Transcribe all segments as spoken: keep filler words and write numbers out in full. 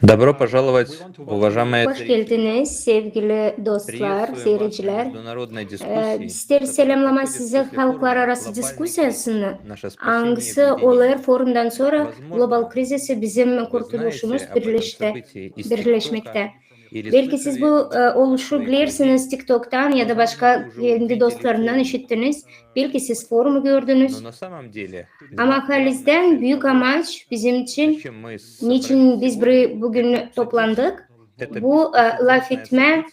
Добро пожаловать, уважаемые зрители. Hoş geldiniz, sevgili dostlar, seyircilär. Ee, isteerim selämnämää sizi halklararası diskusiyasını, angısı olêr forumdan sora global krizisi bizim kurtuluşumuz birleşti, birleşmektä. Belki siz bu e, oluşu bilersiniz TikToktan ya da başka kendi dostlarından işittiniz. Belki siz forumu gördünüz. Ama halizdän büük amaç bizim için, niçin biz burayı bugün toplandık, bu e, lafetmä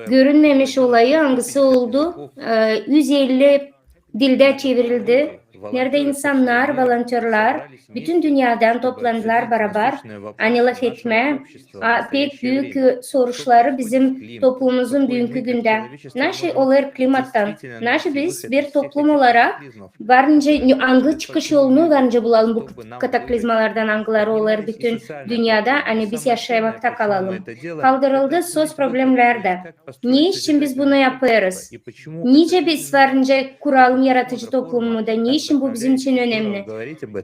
görünmemiş olayı, angısı oldu, e, üz elli dildä çevirildi. Neredä insannar, volontörlar bütün dünnedän toplandılar barabar, ani lafetmä a, pek büük e, soruşları bizim toplumumuzun büünkü gündä. Naşı olêr klimattan, naşı biz bir toplum olarak var nicä, angı çıkış yolunu var nicä bulalım bu kataklizmalardan, angıları olêr bütün dünnedä, ani biz yaşamakta kalalım. Kaldırıldı söz problemlerdä. Ne için biz bunu yapêrız? Nicä biz var nicä kuralım yaradıcı toplumu da, ne için bu bizim için önemli?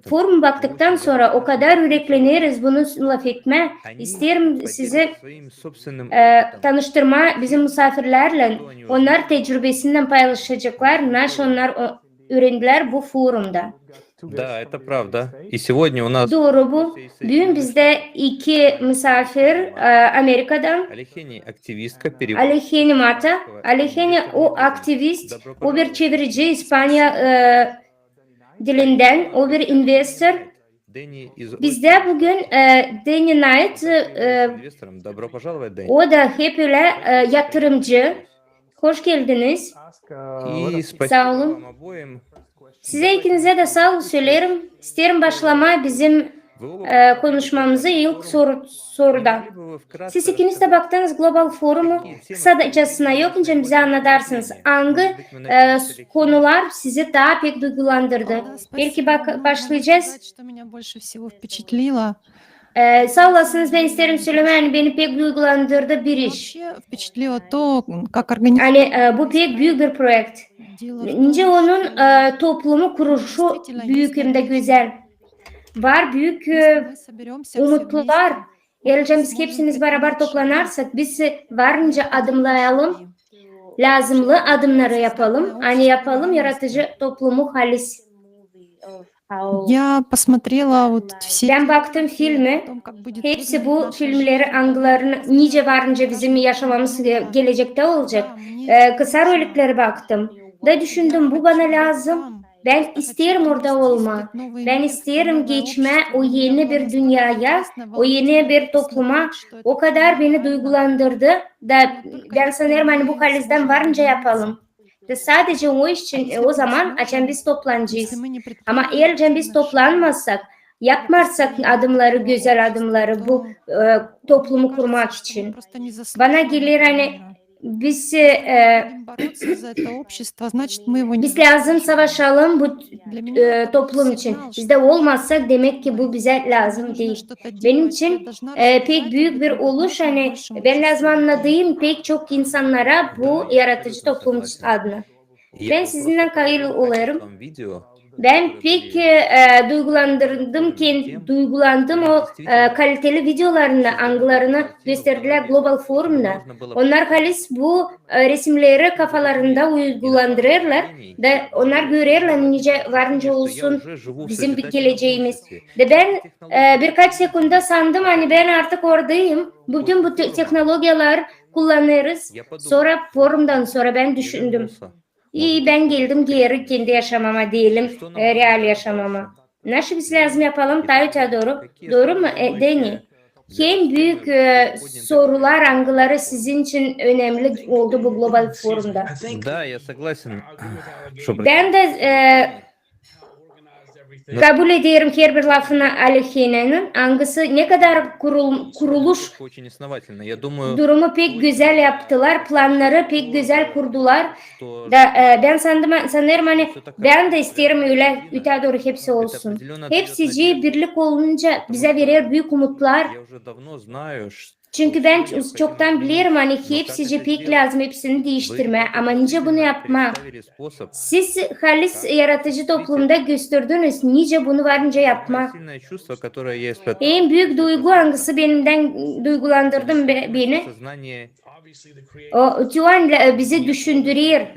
Forum baktıktan sora o kadar ürekleneriz bunu lafetmää. İsteerim sizi e, tanıştırmaa bizim musaafirlärlän. Onnar tecrübesindän paylaşaceklar, naşı onnar o, üürendilär bu forumda. Да, это правда. И сегодня у нас... Dooru bu. Büün bizdä iki musaafir e, Amerikadan. Aleheni Mata. Aleheni o aktivist, o bir çevirici İspaniya e, dilindän, o bir investor. Bizdä büün e, Danny Knight, e, o da hep ölä e, yatırımcı. Hoş geldiniz. Saa olun. Sizä ikinizä dä saa ol söleerim. İsteerim başlamaa bizim e, konuşmamızı ilk soru, soruda. Siz ikiniz dä baktınız global forumu. Kısacasına, yok nicä bizä annadarsınız, angı e, konular sizi taa pek duygulandırdı? Belki bak, başlayacez. E, saa olasınız, bän isteerim sölemää, ani beni pek duygulandırdı bir iş. Ani e, bu pek büük bir proekt. Nicä onun e, toplumu kuruluşu büük hem dä gözäl. Var büük e, umutlar. Eer biz hepsimiz barabar toplanarsak, biz var nicä adımlayalım, lääzımlı adımnarı yapalım, ani yapalım yaradıcı toplumu halis. Я посмотрела вот все... Bän baktım filmi. Hepsi bu filmleri, angılarını, nicä var nicä bizim yaşamamız e, gelecektä olacek. E, kısa rolikleri baktım. Da düşündüm, bu bana lääzım. Bän isteerim orada olmaa. Bän isteerim geçmää o eni bir dünneyä, o eni bir topluma. O kadar beni duygulandırdı. Da bän sanêrım, ani bu halizdän var nicä yapalım. Da sadece o iş için, e, o zaman, açan biz toplanacez. Ama eer biz toplanmazsak, yapmazsak adımları, gözäl adımları bu e, toplumu kurmak için. Bana geler, ani biz e, biz lääzım savaşalım bu e, toplum için. Biz dä olmazsak, demek ki bu bizä lääzım diil. Benim için e, pek büük bir oluş, ani bän lääzım annadayım pek çok insannara bu yaradıcı toplum adına. Bän sizinnän kayıl olêrım. Bän pek e, duygulandırdım, ken-, duygulandım o e, kaliteli videolarını, angılarını gösterdilär global forumda. Onnar halis bu e, resimleri kafalarında uygulandırêrlar da onnar görerlär, nicä var nicä olsun bizim bir geleceyimiz. Da bän e, birkaç sekunda sandım, ani bän artık oradayım. Bütün bu te-, tehnologiyalar kullanêrız. Sora forumdan sora bän düşündüm. İi, bän geldim geeri kendi yaşamama, deyelim, e, real yaşamama. Naşı biz lääzım yapalım taa öteyä dooru? Dooru mu, e, Danny? En büük e, sorular, angıları sizin için önemli oldu bu global forumda? Да, я согласен. Bän dä e, kabul ederim herbir lafını Alehenanın, angısı ne kadar kurul-, kuruluş durumu pek gözäl yaptılar, plannarı pek gözäl kurdular. Da e, bän sandım, sanêrım, ani bän dä isteerim ölä öteyä dooru hepsi olsun. Hepsi birlik olunca bizä verer büük umutlar. Я уже давно знаю, ш- Çünkü bän ç-, çoktan bilerim, ani hepsicä pek lääzım hepsini diiştirmää. Ama nicä bunu yapmaa? Siz halis yaradıcı toplumda gösterdiniz, nicä bunu var nicä yapmaa. En büük duygu, angısı benimdän duygulandırdı be-, beni, o, o an bizi düşündürer.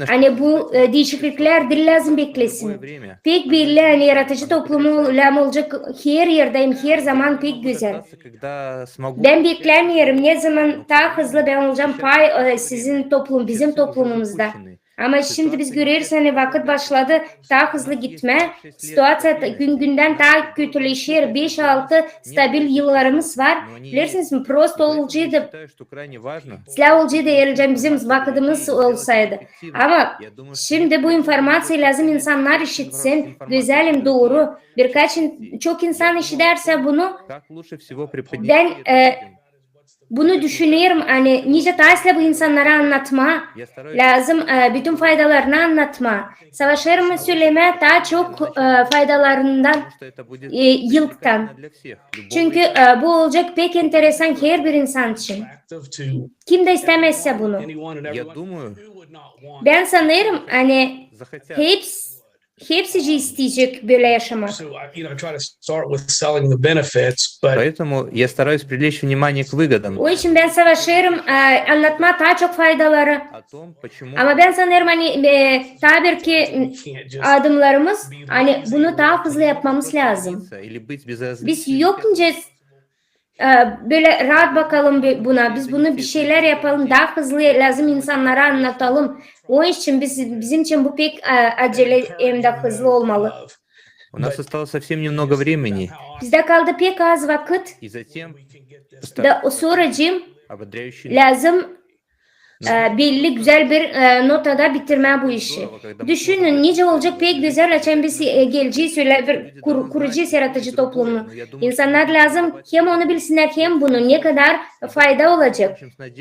Ani bu, e, diişikliklär diil lääzım beklesin. Pek belli, ani yaradıcı toplumu lääzım olacek her erdä hem her zaman pek gözäl. Bän beklämeerim, ne zaman taa hızlı bän olacam pay, e, sizin toplum, bizim toplumumuzda. Ama şindi biz göreriz, ani vakıt başladı taa hızlı gitmää. Situaţiya ta-, gün-gündän taa kötüleşer. Beş-altı stabil yıllarımız var. Bilersiniz mi, prosto olaceydı, islää olaceydı, eer bizim vakıdımız olsaydı. Ama şindi bu informaţiya lääzım insannar işitsin, gözäl hem dooru. Birkaç in-, çok insan işidärsä bunu, bän, e, bunu düşünerim, ani nicä taa islää bu insannara annatmaa. Lääzım, e, bütün faydalarını annatmaa. Savaşêrım sölemää taa çok, e, faydalarından, e, yılktan. Çünkü, e, bu olacek pek enteresan herbir insan için. Kim dä istämäzsä bunu. Bän sanêrım, ani heps-, hepsicä isteyecek bölä yaşamaa. So, I, you know, try to start with selling the benefits, but Поэтому я стараюсь привлечь внимание к выгодам. O için bän savaşêrım, e, annatmaa taa çok faydaları. Ama bän sanêrım, ani, e, taa bir ki, adımlarımız, ani bunu taa hızlı yapmamız lääzım. Biz yok nicä, e, bölä raat bakalım buna. Biz bunu bir şeylär yapalım, taa hızlı lääzım insannara annatalım. O için biz, bizim için bu pek, e, acele hem dä hızlı olmalı. У нас осталось совсем немного времени. Bizdä kaldı pek az vakıt. Da o soracım lääzım, e, belli gözäl bir, e, notada bitirmää bu işi. Düşünün, nicä olacek pek gözäl, açan biz, e, gelecez ölä bir kur-, kuracez yaradıcı toplumu. İnsannar lääzım hem onu bilsinnär, hem bunu, ne kadar fayda olacek.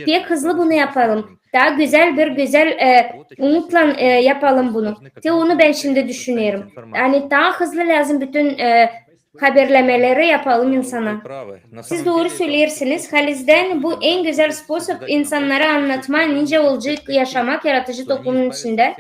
Pek hızlı bunu yapalım. Taa gözäl bir, gözäl, e, umutlan, e, yapalım bunu. Te onu bän şindi düşünerim. Ani taa hızlı lääzım bütün, e, haberlemeleri yapalım insana. Siz dooru söleersiniz, halizdän bu en gözäl sposob insannara annatmaa, nicä olacek yaşamak yaradıcı toplumun içindä.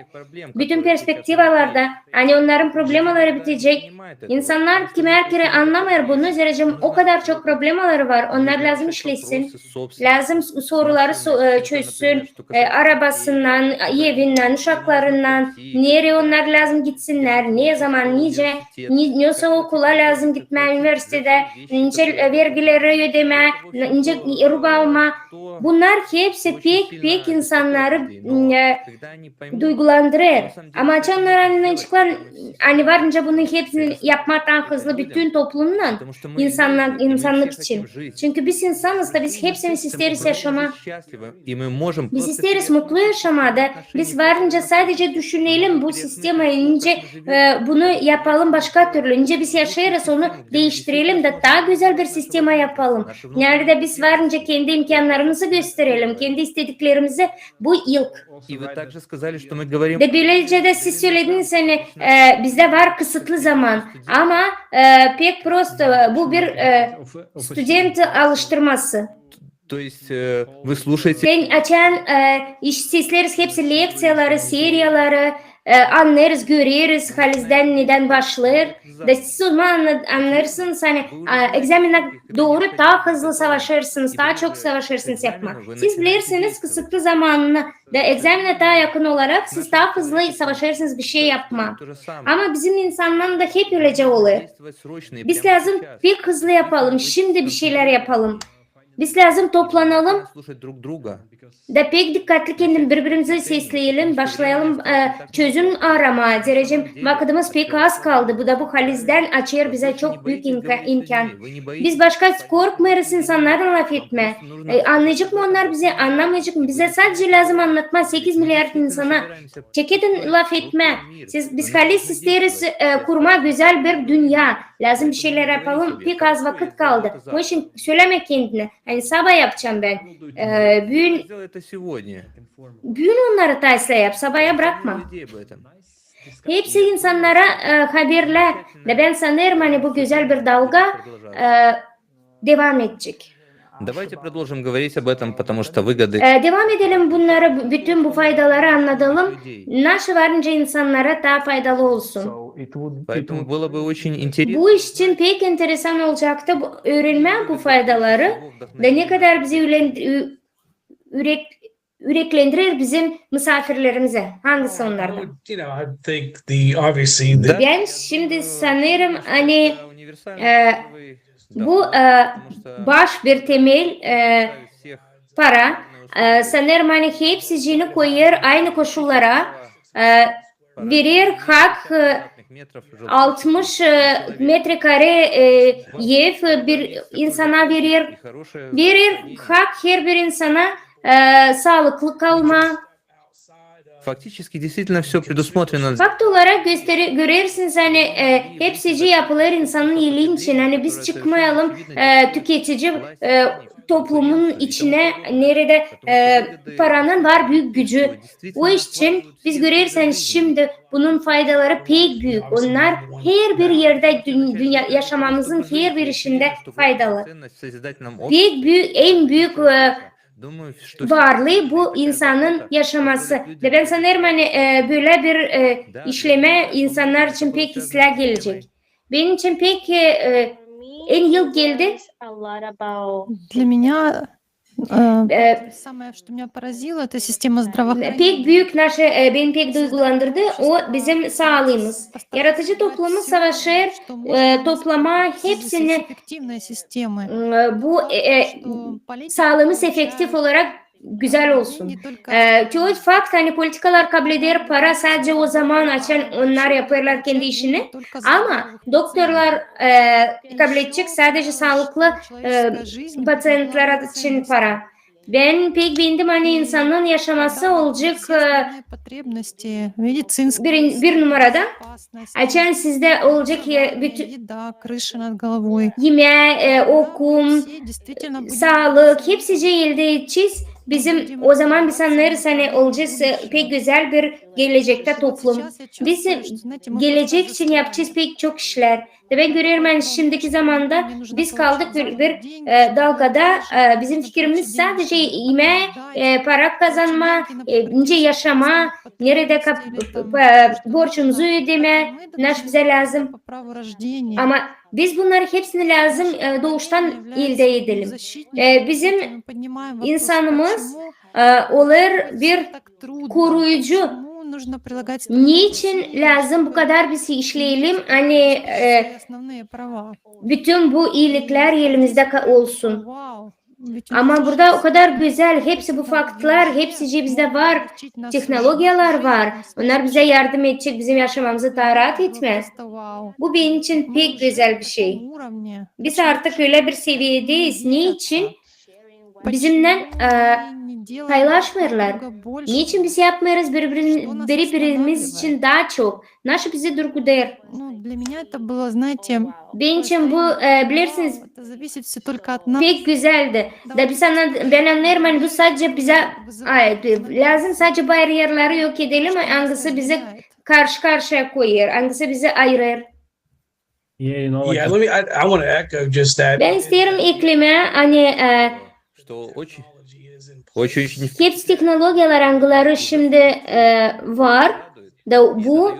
Bütün perspektivalarda, ani onnarın problemaları bitecek. İnsannar kimär kerä annamêêr bunu, zerä o kadar çok problemaları var, onnar lääzım işlesin. Lääzım s-, soruları so-, e, çözsün, e, arabasından, evindän, uşaklarından, nereyi onnar lääzım gitsinnär, ne zaman, nicä, ni-, nesoy okula lääzım gitmää, universitedä, nicä, e, vergileri ödemää, n-, nicä, e, ruba almaa. Bunnar hepsi pek, pek insannarı, m, e, duygulandırêr. Ama açan onnar annayaceklar, ani var nicä bunu hepsini yapmaa taa hızlı bütün toplumnan, insanlar, insannık için. Çünkü biz insanız da, biz hepsimiz isteeriz yaşamaa. Biz isteeriz mutlu yaşamaa da, biz var nicä sadecä düşünelim bu sistemayı, nicä, e, bunu yapalım başka türlü, nicä biz yaşêêrız, onu diiştirelim da taa gözäl bir sistema yapalım. Neredä biz var nicä kendi imkannarımızı gösterelim, kendi istediklerimizi, bu ilk. И вы также сказали, что мы говорим... Da bölecä dä siz sölediniz, ani, e, bizdä var kısıtlı zaman. Ama, e, pek prosto, bu bir, e, student alıştırması. То есть, э, вы слушаете... Bän açan, e, iş sesleriz hepsi lekţiyaları, seriyaları, e, annêêrız, göreriz, halizdän nedän başlêêr. Da siz o zaman anna-, annêêrsınız, ani, e, egzamina dooru taa hızlı savaşêrsınız, taa çok savaşêrsınız yapmaa. Siz bilersiniz kısıtlı zamanını da egzamina taa yakın olarak siz taa hızlı savaşêrsınız bir şey yapmaa. Ama bizim insandan da hep ölecä olêr. Biz lääzım pek hızlı yapalım, şindi bir şeylär yapalım. Biz lääzım toplanalım da pek dikkatlı kendim biri-birimizi sesleyelim, başlayalım, e, çözüm aramaa. Zerä vakıdımız pek az kaldı. Bu da bu halizdän açêr bizä çok büük imka-, imkan. Biz başka korkmêêrız insannarlan lafetmää. E, annayacek mı onnar bizi, annamayacek mı? Bizä sadecä lääzım annatmaa sekiz milliard insana. Çekedin lafetmää. Siz, biz halis isteeriz, e, kurmaa gözäl bir dünnä. Lääzım bir şeylär yapalım. Pek az vakıt kaldı. Onun için sölemä kendinä. Ani sabaa yapacam bän. E, büün, büün onnarı taa islää yap, sabaa brakma. Hepsi insannara, e, haberlä. Da bän sanêrım, ani bu gözäl bir dalga, e, devam edecek. Давайте продолжим говорить об этом, потому что выгоды... E, devam edelim bunnarı, b-, bütün bu faydaları annadalım. Nasıl varınca insannara taa faydalı olsun. Поэтому было бы очень интересно. Bu iş için pek enteresan olacaktı bu, öğrenmää bu faydaları da ne kadar bizi ülen-, ü-, ürek-, üreklendirer bizim misafirlerimize. Hangısı onnardan? Bän şindi sanêrım, ani, e, bu, e, baş bir temel, e, para. E, sanêrım, ani hepsicini koyêr aynı koşullara, e, verer hak, e, altmış, e, metrekare, e, ev, e, bir insana verer, verer hak herbir insana, e, saalıklı kalmaa. Фактически, действительно, всё предусмотрено. Fakt olarak gösteri-, görersiniz, ani, e, hepsici yapılêr insanın iyiliin için. Ani biz çıkmayalım, e, tüketici, e, toplumun içinä, neredä, e, paranın var büük gücü. O iş için biz göreriz, ani şindi bunun faydaları pek büük. Onnar herbir erdä, dün-, dünnä, yaşamamızın herbir işindä faydalı. Pek büük, en büük, e, varlıı bu insanın yaşaması. Da bän sanêrım, ani, e, bölä bir, e, işlemä insannar için pek islää gelecek. Benim için pek, e, e, en yıl geldi. Для меня, э, самое, что меня поразило, это система здравоохранения. Pek büük naşı, e, beni pek duygulandırdı, o bizim saalıımız. Yaratıcı toplumu savaşêr, e, toplamaa hepsini, e, bu, e, e, saalıımız efektiv olarak gözäl olsun. E, çoyu fakt, ani politikalar kableder para sadece o zaman, açan onnar yapêrlar kendi işini. Ama doktorlar, e, kabledecek sadece saalıklı, e, paţientler için para. Bän pek beendim, ani insanın yaşaması olacek, e, bir, bir numarada. Açan sizdä olacek, e, bütün imää, e, okum, saalık, hepsicii eldä edecez. Bizim o zaman biz annêêrız, ani olacez, e, pek gözäl bir gelecektä toplum. Biz, e, gelecek için yapacez pek çok işlär. Da bän görerim, ani şindiki zamanda biz kaldık bir, bir, e, dalgada, e, bizim fikirimiz sadece imää, e, para kazanmaa, e, nicä yaşamaa, neredä kap-, p-, p-, borcumuzu ödemää, naş bizä lääzım. Ama biz bunnarı hepsini lääzım, e, dooştan eldä edelim. E, bizim insanımız, e, olêr bir koruyucu. Neçin lääzım bu kadar biz işleyelim, ani, e, bütün bu iiliklär elimizdä ka-, olsun? Ama burada o kadar gözäl, hepsi bu faktlar, hepsicii bizdä var, tehnologiyalar var. Onnar bizä yardım edecek bizim yaşamamızı taa raat etmää. Bu benim için pek gözäl bir şey. Biz artık ölä bir seviyedäyiz. Neçin bizimnän, e, paylaşmêêrlar? Neçin biz yapmêêrız biri-birin-, biri-birimiz için taa çok? Naşı bizi durgudêr? Benim için bu, e, bilersiniz, pek gözäldi. Da biz anna-, bän annêêrım, ani bu sadece bizä, ay, lääzım sadece bariyerleri yok edelim, angısı bizi karşı-karşıya koyêr, angısı bizi ayırêr. Yeah, let me, I, I wanna echo just that. Bän isteerim eklemää, ani, e, hepsi tehnologiyalar, angıları şindi, e, var, da bu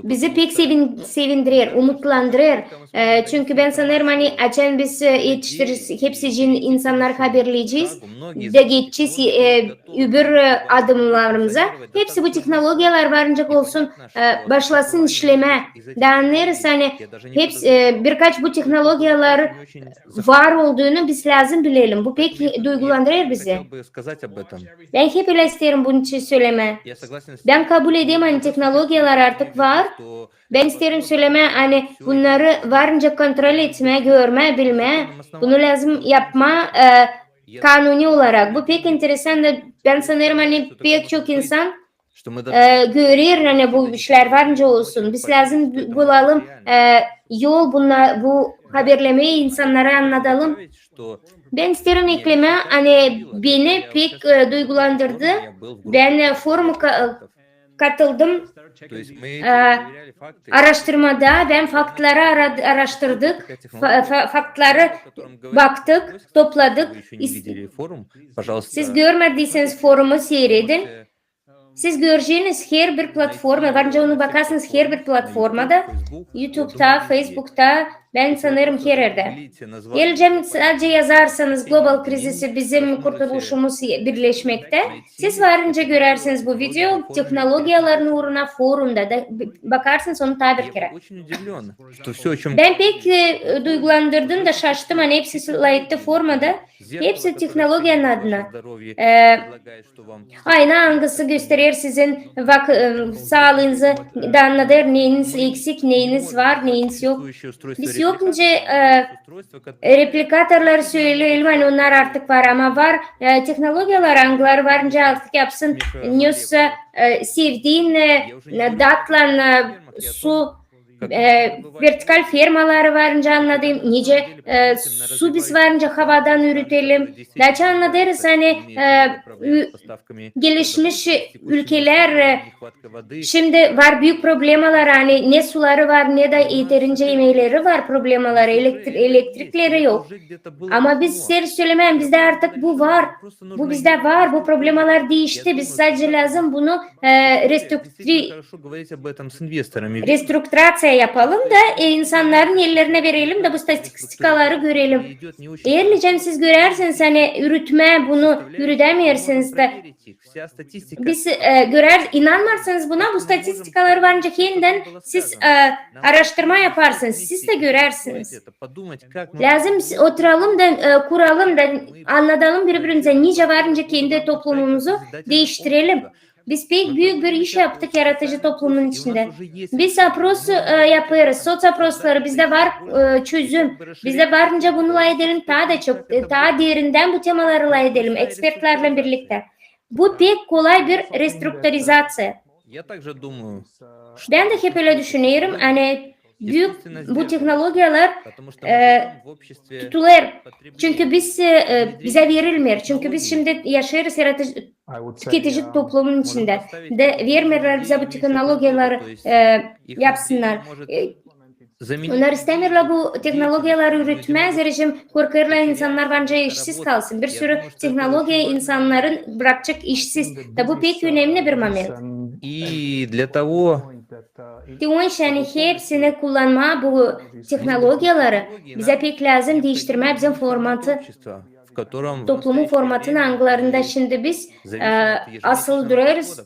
bizi pek sevin-, sevindirer, umutlandırêr. E, çünkü bän sanêrım, ani açan biz, e, etiştiririz hepsicii insannar, haberleyecez da geçecez, e, öbür, e, adımlarımıza. Hepsi bu tehnologiyalar varınca olsun, e, başlasın işlemää. Da annêêrız, ani hepsi, e, birkaç bu tehnologiyalar var olduunu biz lääzım bilelim. Bu pek duygulandırêr bizi. Bän hep ölä isteerim bunun için sölemää. Bän kabul ederim, ani tehnologiyalar artık var. Bän isteerim sölemää, ani bunnarı varınca kontrol etmää, görmää, bilmää. Bunu lääzım yapmaa, e, kanuni olarak. Bu pek enteresan da bän sanêrım, ani pek çok insan, e, görer, ani bu işlär varınca olsun. Biz lääzım bu-, bulalım, e, yol bunna-, bu haberlemeyi insannara annadalım. Bän isteerim eklemää, ani beni pek, e, duygulandırdı. Bän, e, forumu ka-, katıldım. То есть мы Ee, проверяли факты. Araştırmada bän faktları ara-, araştırdık, fa-, fa-, faktları baktık, topladık. Вы ещё не İs- видели форум? Пожалуйста. Siz görmediyseniz, forumu siiredin. Siz göreceniz herbir platforma, var nicä onu bakarsınız herbir platformada, YouTube'da, Facebook'ta, bän sanêrım her erdä. Gelecäm, sadecä yazarsanız "Global krizisi, bizim kurtuluşumuz birleşmektä", siz var nicä görersiniz bu video, tehnologiyaların uuruna forumda da b-, bakarsınız onu taa bir kerä. Bän pek, e, duygulandırdım da şaştım, ani hepsi layıkta formada, hepsi tehnologiyanın adına. E, ayna, angısı gösterer sizin vak-, e, saalıınızı, da annadêr, neyiniz eksik, neyiniz var, neyiniz yok. Biz yok nicä, e, replikatorlar söleyelim, ani onnar artık var, ama var, e, tehnologiyalar, angıları var nicä artık yapsın, ne sa, e, sevdiin, e, datlan, e, su, e, vertikal fermaları var nicä annadım, nicä, e, su biz var nicä havadan ürütelim. Daçan annadêrız, ani, e, ü-, gelişmiş ülkelär, e, şindi var büük problemalar, ani ne suları var, ne dä eterincä imekleri var, problemaları, elektri-, elektrikleri yok. Ama biz isteeriz sölemää, bizdä artık bu var. Bu bizdä var, bu problemalar diişti. Biz sadecä lääzım bunu, e, restruktri-, restrukturaţiya yapalım da, e, insannarın ellerinä verelim da bu statistikaları görelim. Eer nicä siz görersiniz, ani ürütmää bunu ürüdämeersiniz da, biz, e, görer, inanmarsanız buna, bu statistikaları var nicä kendän siz, e, araştırma yaparsınız, siz dä görersiniz. Lääzım s-, oturalım da, e, kuralım da, annadalım biri-birimizä, nicä var nicä kendi toplumumuzu diiştirelim. Biz pek büük bir iş yaptık yaratıcı toplumun içindä. Biz oprosı, e, yapêrız, soţoprosları, bizdä var, e, çözüm. Bizdä var nicä bunu lafedelim taa da çok, e, taa derindän bu temaları lafedelim, ekspertlärlän birliktä. Bu pek kolay bir restrukturizaţiya. Bän dä hep ölä düşünerim, ani büük bu tehnologiyalar, e, tutulêr. Çünkü biz, e, bizä verilmeer. Çünkü biz şindi yaşêêrız yaratıcı, tüketici toplumun içindä. Da vermeerlär bizä bu tehnologiyaları, e, yapsınnar. E, Onnar istämeerlär bu tehnologiyaları ürütmää, zerä korkêrlar, insannar var nicä işsiz kalsın. Bir sürü tehnologiya insannarı brakacek işsiz. Da bu pek önemli bir moment. Te onun için hepsini kullanmaa bu tehnologiyaları bizä pek lääzım diiştirmää bizim formatı. Toplumun formatını, angılarında şindi biz, e, asılı durêrız.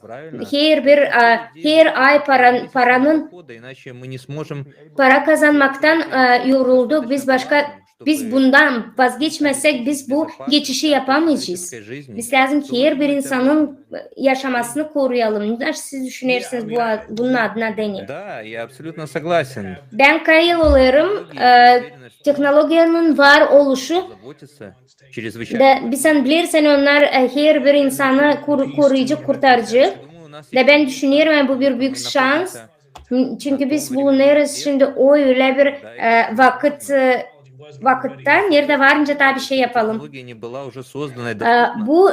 Herbir, e, her ay paran-, paranın, para kazanmaktan, e, yorulduk. Biz başka, biz bundan vazgeçmezsek, biz bu geçişi yapamayacez. Biz lääzım herbir insanın yaşamasını koruyalım. Ne siz düşünersiniz bu a-, bunun adına, Deni? Bän kayıl olêrım, e, tehnologiyanın var oluşu. Da biz annêêrız, ani onnar, e, herbir insanı kor-, koruyacek, kurtaracek. Da bän düşünerim, ani bu bir büük şans. Çünkü biz bulunêrız şindi o ölä bir, e, vakıt, e, vakıtta, neredä var nicä taa bir şey yapalım. E, bu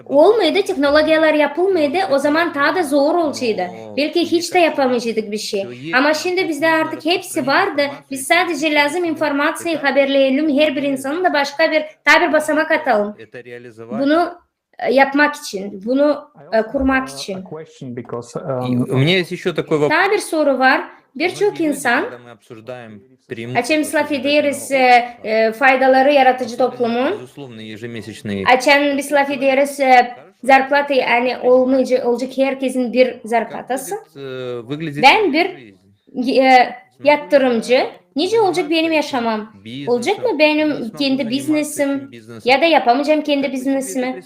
olmaydı, tehnologiyalar yapılmaydı, o zaman taa da zor olaceydı. Belki hiç dä yapamayaceydık bir şey. Ama şindi bizdä artık hepsi var da, biz sadecä lääzım informaţiyayı haberleyelim herbir insanın da başka bir, taa bir basamak atalım. Bunu, e, yapmak için, bunu, e, kurmak için. Taa bir soru var. Birçok insan, açan biz lafederiz, e, e, faydaları yaratıcı toplumun, açan biz lafederiz, e, zarplata, ani olmayacek, olacek herkezin bir zarplatası. Bän bir, e, yatırımcı, nicä olacek benim yaşamam? Olacek mı benim kendi biznesim? Ya da yapamayacam kendi biznesimi?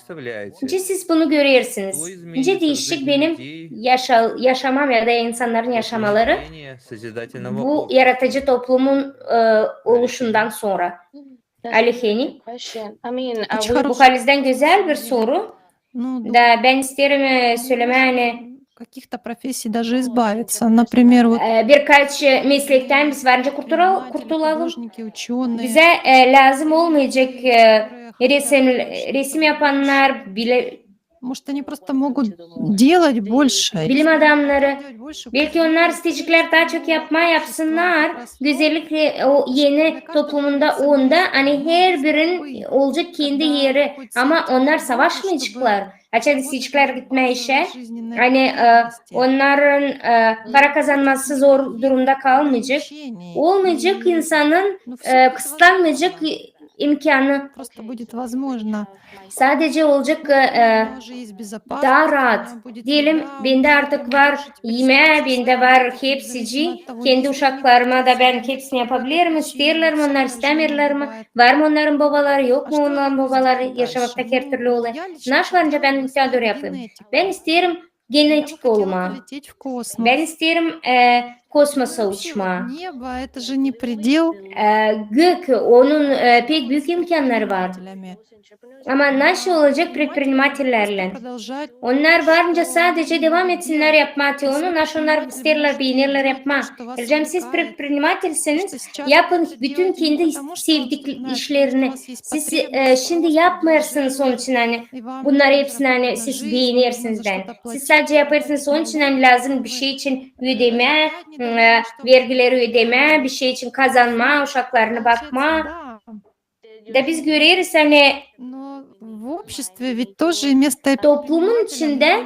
Nicä siz bunu görersiniz? Nicä diişecek benim yaşa-, yaşamam ya da insannarın yaşamaları bu yaratıcı toplumun, e, oluşundan sora? Aliheni. Bu halizdän gözäl bir soru. Da bän isteerim, e, sölemää, ani, e, birkaç, e, meslektän biz var nicä kurtulalım. Bizä, e, lääzım olmayacek, e, resim, resim yapannar, bile-, Может, они просто могут делать больше. Bilim adamnarı, beki onnar isteyeklär taa çok yapmaa, yapsınnar. Özellikle o eni toplumunda, onda, ani herbirin olacek kendi eri. Ama onnar savaşmayaceklar. Açan isteyeklär gitmää işä, ani, e, onnarın, e, para kazanması zor durumda kalmayacek. Olmayacek insanın, e, kısıtlanmayacek imkanı. Sadece olacek, e, taa raat. Deyelim, bendä artık var imää, bendä var hepsicii, kendi uşaklarıma da bän hepsini yapabilirim, isteerlär mi onnar, istämeerlär mi, var mı onnarın bobaları, yok mu onnarın bobaları, yaşamakta her türlü olêr. Naşı varınca bän taa dooru yapayım. Bän isteerim genetik olmaa. Bän isteerim, e, kosmosa uçmaa. E, gök, onun, e, pek büük imkannarı var. Ama naşı olacek предпринимателлärlän? Onnar varınca sadece devam etsinnär yapmaa te onu, naşı onnar isteerlär, beenerlär yapmaa. Deyecäm, siz предпринимательсiniz, yapın bütün kendi sevdik işlerini. Siz, e, şindi yapmêêrsınız onun için, ani, bunnarı hepsini, ani, siz beenersiniz dä. Siz sadece yapêrsınız onun için, ani, lääzım bişey için ödemää, e, vergileri ödemää, bişey için kazanmaa, uşaklarını bakmaa. Da biz göreriz, ani toplumun içindä,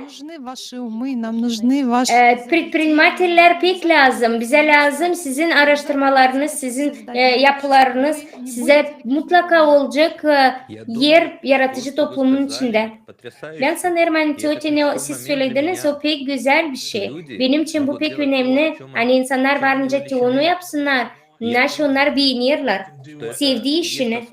e, предпринимательлär pek lääzım. Bizä lääzım sizin araştırmalarınız, sizin, e, yapılarınız. Sizä mutlaka olacek, e, er yaradıcı toplumun içindä. Bän sanêrım, ani te o, te ne siz sölediniz, o pek gözäl bişey. Benim için bu pek önemli, ani insannar varınca te onu yapsınnar, naşı onnar beenerlär sevdii işini.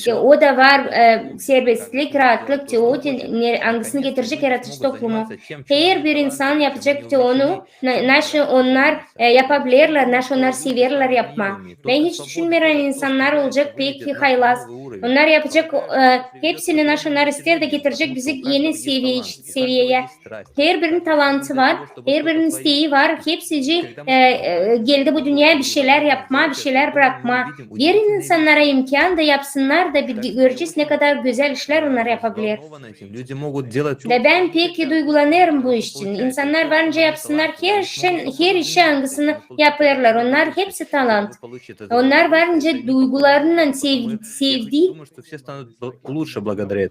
Te o da var, e, serbestlik, raatlık, te o, te ne, angısını getirecek yaradıcı toplumu. Herbir insan yapacek te onu, na-, naşı onnar, e, yapabilerlär, naşı onnar severlär yapmaa. Bän hiç düşünmeerim, ani insannar olacek pek haylaz. Onnar yapacek, e, hepsini, naşı onnar isteer, da getirecek bizi eni seviye-, seviyeyä. Herbirinin talantı var, herbirinin isteyi var. Hepsicii, e, e, geldi bu dünneyä bişeylär yapmaa, bişeylär brakmaa. Verin insannara imkan da yapsınnar da bir görecez, ne kadar gözäl işlär onnar yapabilir. Da bän pek duygulanêrım bu iş için. İnsannar varınca yapsınnar her şey, her işi, angısını yapêrlar. Onnar hepsi talant. Onnar varınca duygularınnan sev-, sevdii,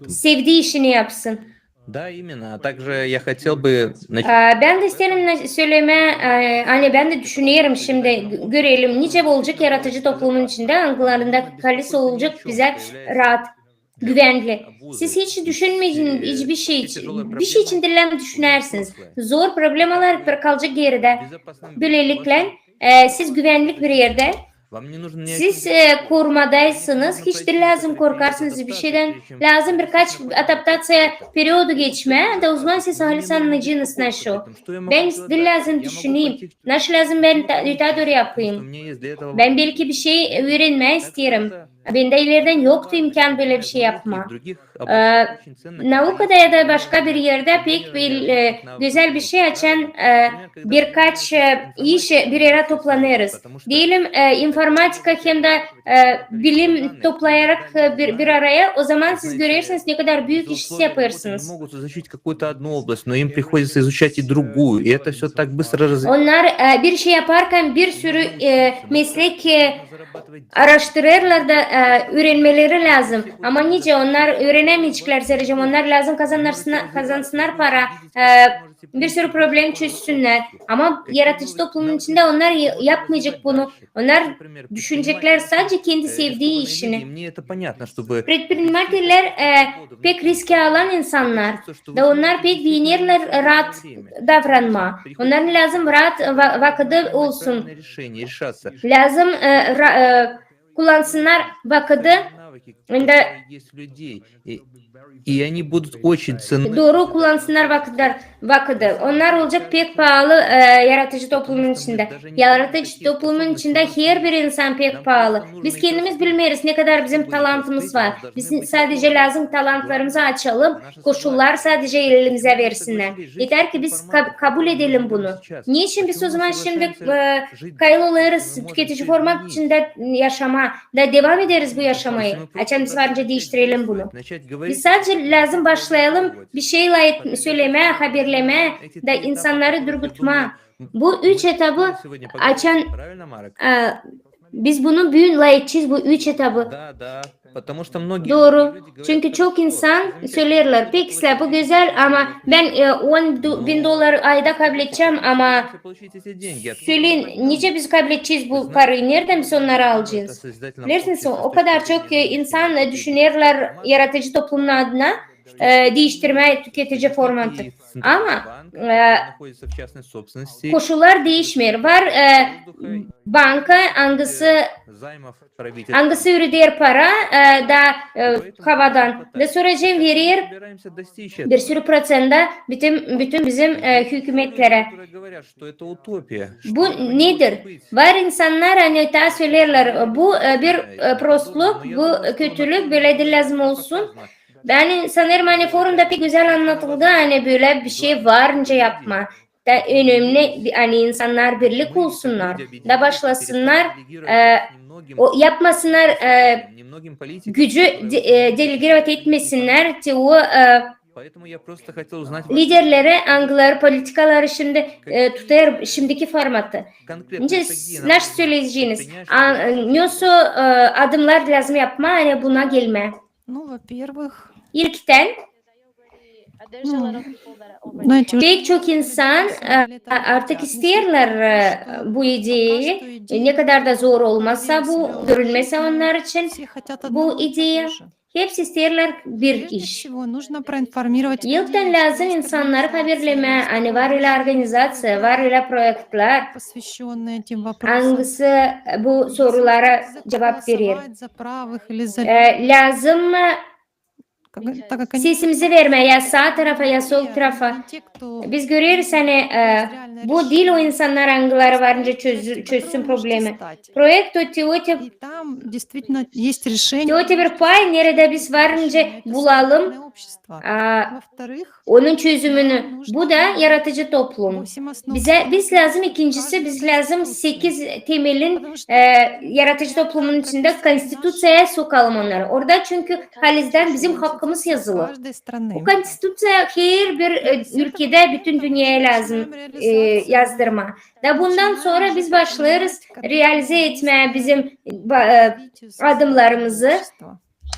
sevdii işini yapsın. Да, именно. А также я хотел бы... Aa, bän dä isteerim na-, sölemää, e, ani bän dä düşünerim şindi, gö-, görelim, nicä olacek yaradıcı toplumun içindä, angılarında kalisa olacek bizä raat, güvenli. Siz hiç düşünmeyin, hiçbir şey için, bir şey için diil düşünersiniz. Zor problemalar kalacek geridä. Bölelikle, e, siz güvenlik bir erdä. Siz, e, korumadaysınız, hiç diil lääzım korkarsınız bir şeydän. Lääzım birkaç adaptaţiya periodu geçmää, da o zaman siz halis annayacınız naşı. Bän diil lääzım düşüneyim, naşı lääzım bän ta-, ötää dooru yapayım. Bän belki bir şey üürenmää isteerim. Bendä ilerdän yoktu imkan bölä bir şey yapmaa. E, naukada ya da başka bir erdä pek bir, e, gözäl bir şey, açan, e, birkaç, e, iş, e, bir erä toplanêrız. Deyelim, e, informatika hem dä, e, bilim toplayarak, e, bir, bir araya, o zaman siz görersiniz, ne kadar büük iş siz yapêrsınız. Onnar, e, bir şey yaparkan bir sürü, e, meslek, e, araştırêrlar da, e, üürenmeleri lääzım. Ama nicä onnar üürenemeyeceklär, sadece onnar lääzım kazansınnar, kazansınnar para, e, bir sürü problem çözsünnär. Ama yaradıcı toplumun içindä onnar ya-, yapmayacek bunu. Onnar düşüneceklär sadece kendi sevdii işini. Предпринимательлär, e, pek riski alan insannar. Da onnar pek beenerlär raat davranmaa. Onnarın lääzım raat va-, vakıdı olsun. Lääzım, e, ra-, e, kullansınnar vakıdı, da dooru kullansınnar vakıtlar, vakıdı. Onnar olacek pek paalı, e, yaradıcı toplumun içindä. Yaradıcı toplumun içindä herbir insan pek paalı. Biz kendimiz bilmeeriz, ne kadar bizim talantımız var. Biz sadece lääzım talantlarımızı açalım, koşullar sadece elimizä versinnär. Eter ki biz ka-, kabul edelim bunu. Neçin biz o zaman şindi, e, kayıl olêrız tüketici format içindä yaşamaa, da devam ederiz bu yaşamayı? Açan biz varınca diiştirelim bunu. Biz sadece lääzım başlayalım bir şeylär et-, sölemää, haberlemää da insannarı durgutmaa. Bu üç etabı açan, e, biz bunu büün lafedecez, bu üç etabı. Dooru. Çünkü çok insan söleerlär, pek islää, bu gözäl, ama bän, e, on du-, bin dolar ayda kabledecäm, ama söleyin, nicä biz kabledecez bu parayı, neredän biz onnarı alacez? Bilersiniz, o kadar çok, e, insan, e, düşünerlär yaradıcı toplumun adına, e, diiştirmää tüketici formatı. Ama, e, koşullar diişmeer. Var, e, banka, angısı, angısı üreder para, e, da, e, havadan, da sora verer bir sürü proţentä bütün, bütün bizim, e, hükümetlerä. Bu nedir? Var insannar, ani taa söleerlär, bu, e, bir, e, prostluk, bu kötülük, bölä diil lääzım olsun. Bän sanêrım, ani forumda pek gözäl annadıldı, ani bölä bir şey var nicä yapmaa. Da önemli, ani insannar birlik olsunnar, da başlasınnar, e, o, yapmasınnar, e, gücü de-, e, delegirovat etmesinnär, te o, e, liderleri, angıları politikaları şindi, e, tutêr şindiki formatı. Nicä s-, nasıl söleyeceniz? A, e, nesoy, e, adımnar lääzım yapmaa, ani buna gelmää? İlktän, pek çok insan, e, artık isteerlär, e, bu ideyayı. E, ne kadar da zor olmasa bu, görünmesä onnar için bu ideya. Hepsi isteerlär bir iş. İlktän lääzım insannarı haberlemää, ani var ölä organizaţiya, var ölä proektlär, angısı bu sorulara cuvap verer. E, lääzım, e, sesimizi vermää ya saa tarafa, ya sol tarafa. Biz göreriz, ani, e, bu diil o insannar, angıları varınca çöz-, çözsün problemi. Proekt o te, o te, te o te bir pay, neredä biz varınca bulalım, a, onun çözümünü. Bu da yaradıcı toplum. Bizä, biz lääzım, ikincisi, biz lääzım sekiz temelin, e, yaradıcı toplumun içindä konstituţiyaya sokalım onnarı. Orada çünkü halizdän bizim hakkımız yazılı. O konstituţiya herbir, e, ülkedä, bütün dünneyä lääzım, e, yazdırmaa. Da bundan sora biz başlêêrız realizä etmää bizim, ba-, e, adımnarımızı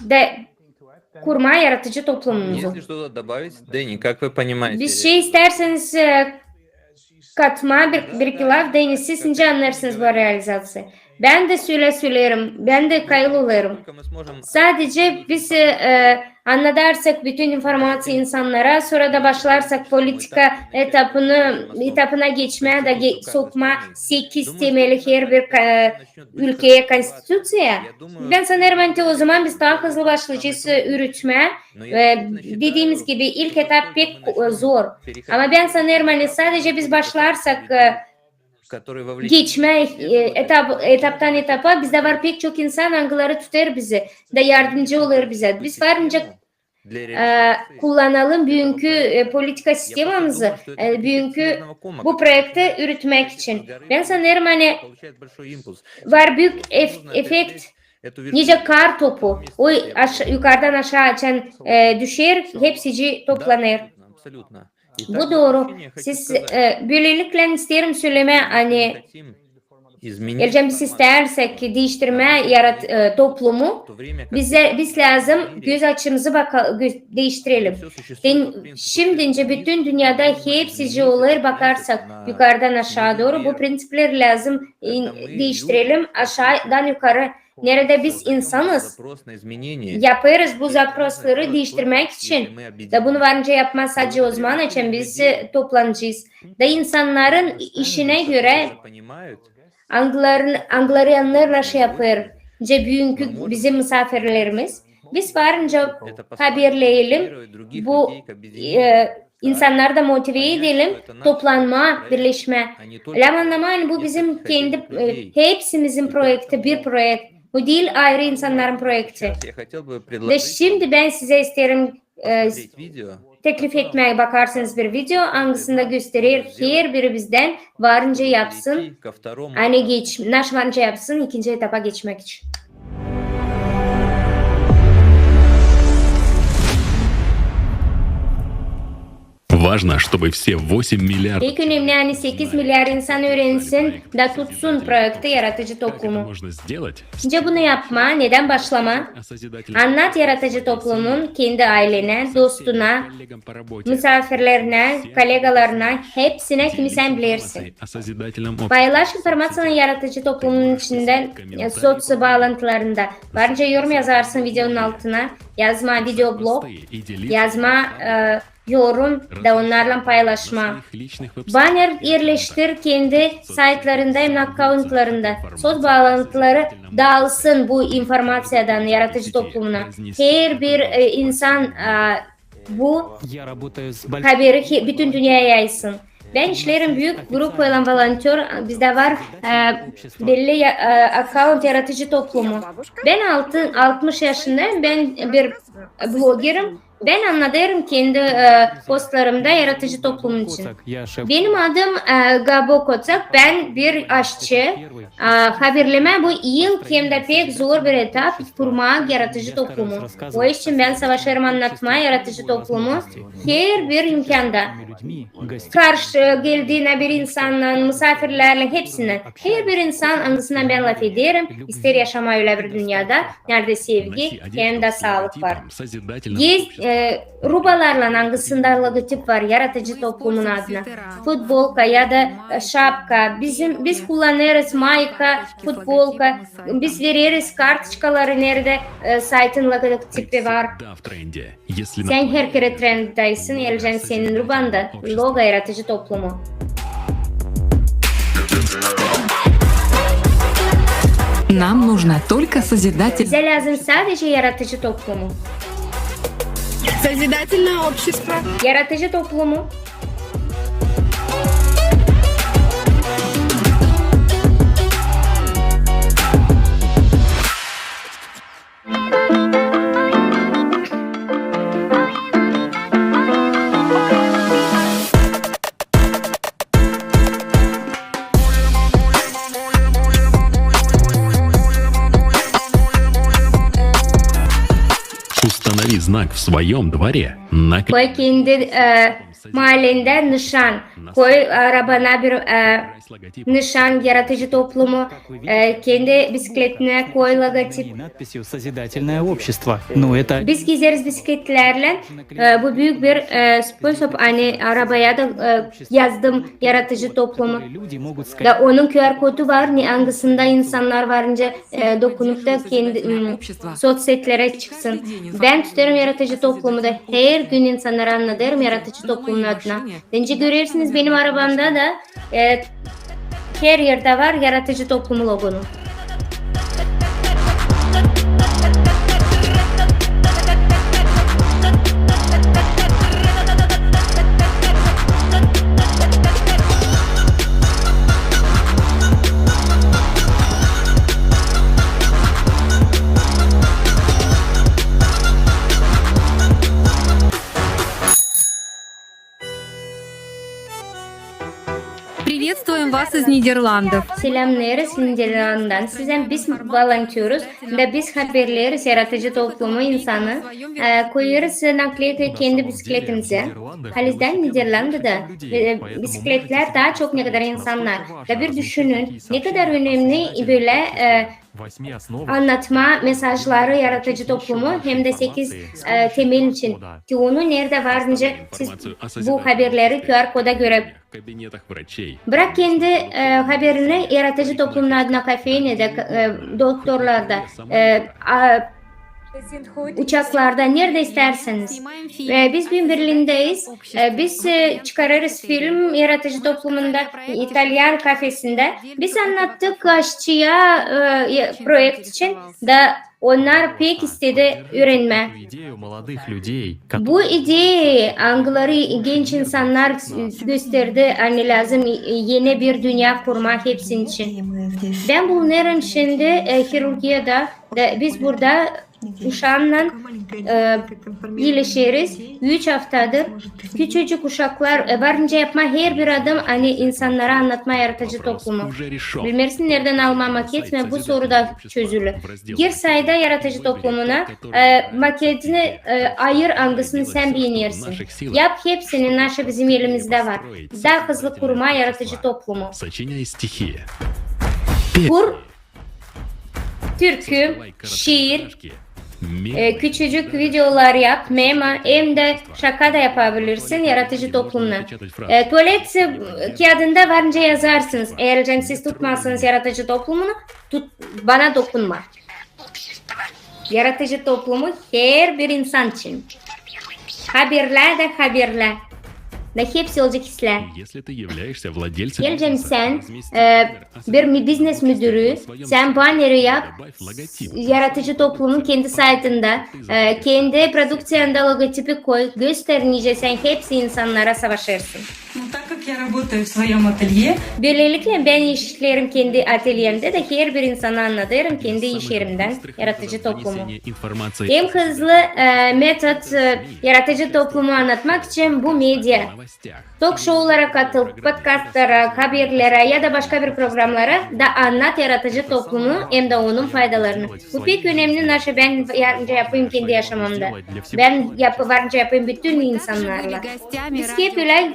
da kurmaa yaradıcı toplumumuzu. Bir şey istärseniz, e, katmaa bir, bir-iki laf, Denis, siz nicä annêêrsınız bu realizaţiyayı? Bän dä sölä söleerim, bän dä kayıl olêrım. Sadece biz, e, annadarsak bütün informaţiyayı insannara, sora da başlarsak politika etapını, etapına geçmää da ge-, sokmaa sekiz temeli herbir ka-, ülkeyä konstituţiyaya. Bän sanêrım, ani te ozaman biz taa hızlı başlayacez, e, ürütmää. E, dediimiz gibi, ilk etap pek, e, zor. Ama bän sanêrım, ani sadece biz başlarsak, e, geçmää, e, etap, etaptan etapa, bizdä var pek çok insan, angıları tutêr bizi, da yardımcı olêr bizä. Biz varınca, e, kullanalım büünkü, e, politika sistemamızı, e, büünkü bu proekti ürütmäk için. Bän sanêrım, ani var büük ef-, efekt, nicä kar topu. O aş-, yukardan aşaa açan, e, düşer, hepsicii toplanêr. Bu dooru. Siz, e, bölelikle isteerim sölemää, ani eer biz istärsäk diiştirmää yarat-, e, toplumu, bizä, biz lääzım göz açımızı baka-, göz-, diiştirelim. Şindicä bütün dünnedä hepsicii olêr, bakarsak yukardan aşaa dooru, bu prinţipleri lääzım in-, diiştirelim aşaadan yukarı. Neredä biz insanız, yapêrız bu zaprosları diiştirmäk için. Da bunu varınca yapmaa sadece ozaman, açan biz, e, toplanacez. Da insannarın i-, işinä görä, angıların, angıları annêêr, nası yapêr, nicä büünkü bizim musaafirlerimiz. Biz varınca haberleyelim, bu, e, insannarı da motive edelim toplanmaa, birleşmää. Lääzım annamaa, ani bu bizim kendi, e, hepsimizin proekti, bir proekt. Bu diil ayrı insannarın proekti. Da şindi bän sizä isteerim, e, teklif etmää, bakarsınız bir video, angısında gösterer herbiri bizdän varınca yapsın, ani geç-, nası varınca yapsın ikinci etapa geçmäk için. Важно, чтобы все восемь миллиардов... Pek önemli, ani sekiz milyar insan üürensin da tutsun proekti yaratıcı toplumu. Nicä bunu yapmaa, nedän başlamaa? Annat yaratıcı toplumun kendi aylenä, dostuna, musaafirlerinä, kolegalarına, hepsinä, kimi sän bilersin. Paylaş informaţiyanı yaratıcı toplumun içindä, e, soţ baalantılarında. Var nicä yorum yazarsın videonun altına, yazmaa videoblog, yazmaa, e, yorum da onnarlan paylaşmaa. Banner erleştir kendi saytlarında hem akkauntlarında. Soţ baalantıları daalsın bu informaţiyadan yaratıcı toplumuna. Herbir, e, insan, e, bu haberi bütün dünneyä yaysın. Bän işleerim büük grupaylan, volontör, bizdä var, e, belli ya-, e, akkaunt yaratıcı toplumu. Bän altı, altmış yaşındayım, bän bir blogerim. Bän annadêrım kendi, e, postlarımda yaratıcı toplumun için. Benim adım, e, Gabo Kotsak, bän bir aşçı. E, haberlemä bu yıl hem dä pek zor bir etap kurmaa yaratıcı toplumu. O iş için bän savaşêrım annatmaa yaratıcı toplumu herbir imkanda. Karşı geldiinä bir insannan, musaafirlerlän, hepsinnän. Herbir insan, angısınnan bän lafederim, isteer yaşamaa ölä bir dünnedä, neredä sevgi hem dä saalık var. Gez-, e, rubalarlan, angısında logotip var, yaratıcı toplumun adına. Futbolka ya da, e, şapka. Bizim, biz kullanêrız mayka, futbolka. Biz vereriz kartoçkaları, neredä, e, saytın logotipi var. Sän her kerä trenddäsin, gelecek senin rubanda logo yaratıcı toplumu. Нам нужна только созидатель. Bizä lääzım sadecä yaratıcı toplumu. Созидательное общество. Yaratıcı toplumu. Установи знак в своём дворе на... Koy kendi, e, maalendä nışan. Koy arabana bir, e, nışan, yaratıcı toplumu, e, kendi bisikletinä koy logotip. Biz gezeriz bisikletlärlän, e, bu büük bir, e, sposob, ani arabaya da, e, yazdım yaratıcı toplumu. Da onun Q R kodu var, ne, angısında insannar var nicä, e, dokunup da kendi, m, soţsetlerä çıksın. Bän tutêrım yaratıcı toplumu da her gün insannarı annadêrım yaratıcı toplumun adına. Nicä görersiniz, benim arabamda da, e, her erdä var yaratıcı toplumu logonu. Приветствуем вас из Нидерландов. Selämneeriz Niderlanddan. Sizä biz baalanêrız da biz haberleeriz yaratıcı toplumu insanı, e, koyêrız nakleyka kendi bisikletimizä. Halizdän Niderlandada, e, bisikletlär taa çok, ne kadar insannar. Da bir düşünün, ne kadar önemli bölä, e, annatmaa mesajları yaratıcı toplumu hem dä sekiz, e, temel için. Ki onu neredä var nicä siz bu haberleri Q R koda görüp. Brak kendi, e, haberini yaratıcı toplumun adına kafeynedä, e, doktorlarda, e, a, uçaklarda, neredä istärseniz. E, biz büün Berlindäyiz. E, biz, e, çıkarêrız film yaratıcı toplumunda, italyan kafesindä. Biz annattık aşçıya, e, e, proekt için da onnar pek istedi üürenmää. Bu ideya, angıları genç insannar gösterdi, ani lääzım, e, eni bir dünnä kurmaa hepsinin için. Bän bulunêrım şindi, e, hirurgiyada, da biz burada uşaannan, e, iileşeriz. Üç aftadır küçücük uşaklar, e, varınca yapmaa herbir adım, ani insannara annatmaa yaratıcı toplumu. Bilmeersin neredän almaa maket, ama bu soru da çözülü. Gir sayta yaratıcı toplumuna, e, maketini, e, ayır, angısını sän beenersin. Yap hepsini, naşı bizim elimizdä var. Taa hızlı kurmaa yaratıcı toplumu. Kur türkü, şiir, e, küçücük videolar yap, mema, hem dä şaka da yapabilirsin yaratıcı toplumuna. E, tualet, e, kiyadında varınca yazarsınız. Eer siz tutmazsınız yaratıcı toplumunu, tut, bana dokunma. Yaratıcı toplumu herbir insan için. Haberlär dä haberlär. Da hepsi olacek islää. Gelecäm sän, e, bir mi-, biznes müdürü, sän banneri yap, yaratıcı toplumun kendi saytında, e, kendi produkţiyanda logotipi koy, göster, nicä sän hepsi insannara savaşêrsın. Ну, так как я работаю в своём ателье. Bölelikle, bän işleerim kendi atelyemdä dä herbir insana annadêrım kendi iş erimdän yaratıcı toplumu. En hızlı, e, metod, e, yaratıcı toplumu annatmak için bu media. Tok-şoulara katıl, podkastlara, haberlerä ya da başka bir programlara da annat yaratıcı toplumu hem dä onun faydalarını. Bu pek önemli, naşı bän varınca yapayım kendi yaşamamda. Bän yap-, varınca yapayım bütün insannarla. Biz hep ölä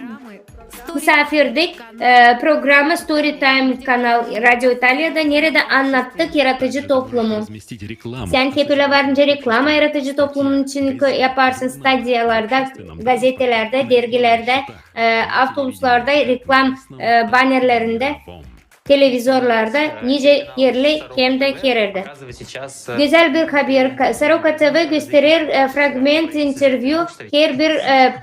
musaafirdik, e, programı Storytime kanal Radio İtaliyada, neredä annattık yaratıcı toplumu. Sän hep ölä varınca reklama yaratıcı toplumun için ko-, yaparsın stadiyalarda, gazetelerdä, dergilerdä, e, avtobuslarda, reklam, e, bannerlerindä, televizorlarda, nicä erli hem dä hererdä. Gözäl bir haber. Ka-, Soroka TV gösterer, e, fragment intervyu herbir, e,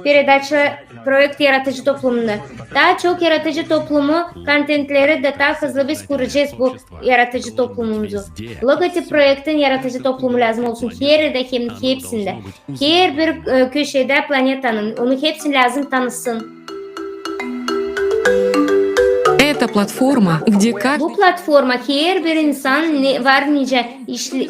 peredaça proekt yaratıcı toplumunda. Taa çok yaratıcı toplumu kontentleri da taa hızlı biz kuracez bu yaratıcı toplumumuzu. Logotip proektin yaratıcı toplumu lääzım olsun hererdä hem hepsindä. Herbir, e, köşedä planetanın, onu hepsini lääzım tanısın. Это платформа, где каждый... Bu platforma herbir insan ne, var nicä işli-,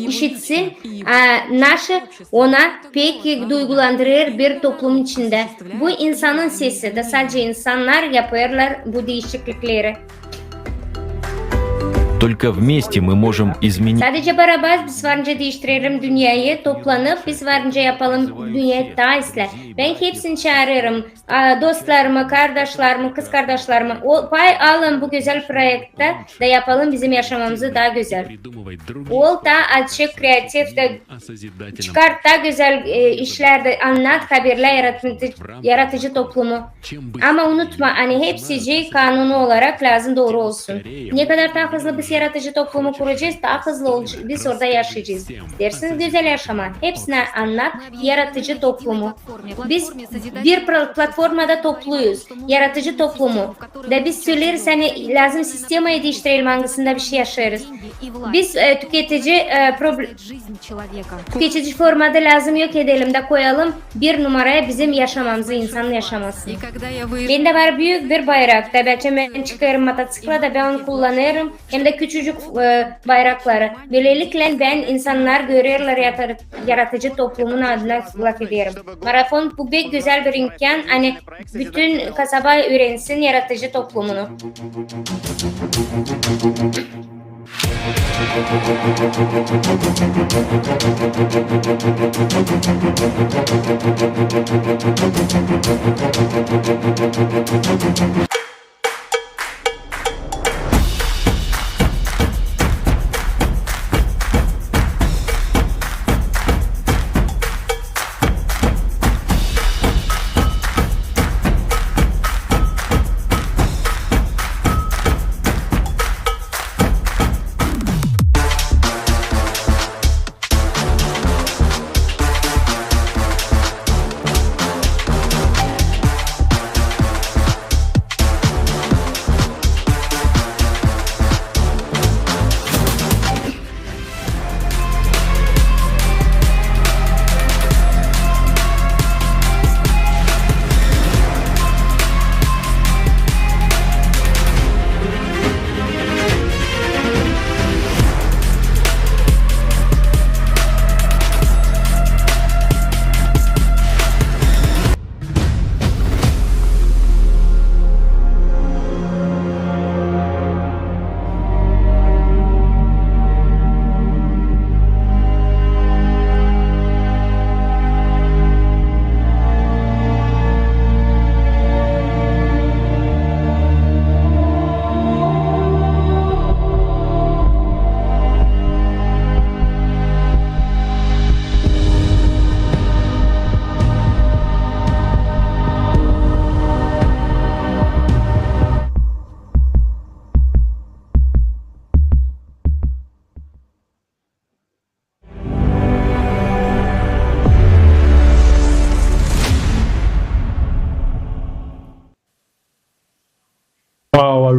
işitsin, e, naşı ona pek duygulandırêr bir toplum içindä. Bu insanın sesi da sadecä insannar yapêrlar bu diişiklikleri. Только вместе мы можем изменить. Sadecä barabar biz varınca diiştirelim dünneyä, toplanıp biz varınca yapalım dünneyä taa islää. Bän hepsini çaarêrım, a, dostlarımı, kardaşlarımı, kızkardaşlarımı, o, pay alın bu gözäl proektä da yapalım bizim yaşamamızı taa gözäl. Ol taa açık, kreativ da çıkar taa gözäl, e, işlär dä, annat, haberlä yaratıcı, yaratıcı toplumu. Ama unutma, ani hepsicii kanunu olarak lääzım dooru olsun. Nekadar taa hızlı biz yaratıcı toplumu kuracez, taa hızlı olc-, biz orada yaşayacez. İsteersiniz gözäl yaşamaa, hepsinä annat yaratıcı toplumu. Biz bir pla-, platformada topluyuz, yaratıcı toplumu. Da biz söleeriz, ani lääzım sistemayı diiştirelim, angısında biz yaşêêrız. Biz, e, tüketici, e, proble-, tüketici formada lääzım yok edelim da koyalım bir numaraya bizim yaşamamızı, insanın yaşamasını. Bendä var büük bir bayrak, da bän çıkêrım mototsikla da bän onu kullanêrım, hem dä küçücük, e, bayrakları. Bölelikle bän insannar görerlär yatar-, yaratıcı toplumun adına lafederim. Marafon bu pek gözäl bir imkan, ani bütün kasaba üürensin yaratıcı toplumunu.